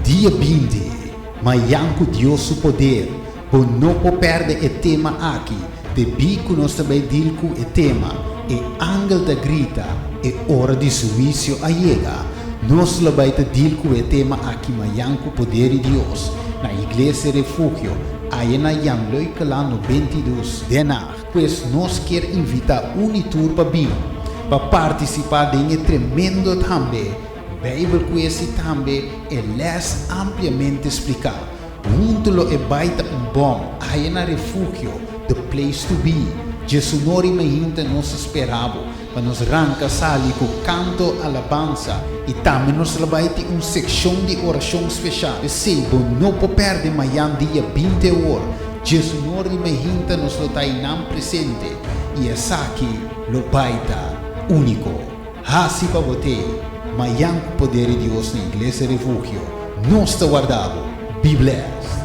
Dia 20, mañan ku Dios su poder, bo no por pèrdè e tema aki, debí ku nos ta bai deal ku e tema, E angel ta grita, e ora di su huisio a yega. Nos lo bai ta deal ku e tema aki mañan ku poder di Dios, na Iglesia Refugio, aya na Jan Leukelaan 92, Den Haag. Pues nos kier invitá un i tur pa bin, pa partisipá den e tremendo tambe Bijbel quiz i tambe e lès ampliamente spliká. Huntu lo e bai ta un bòm, aya na Refugio, the place to be. Djesunor i mainta nos ta spera bo pa nos ranka sali ku kanto, alabansa i tambe nos lo bai tin un sekshon di orashon speshal. P'esei bo no por pèrdè mayan dia 20 or, Djesunor di mainta nos lo ta einan presente i esaki lo bai ta úniko. Hasi pa bo te, mayan ku poder di Dios na Iglesia Refugio, nos ta warda bo. Be blessed!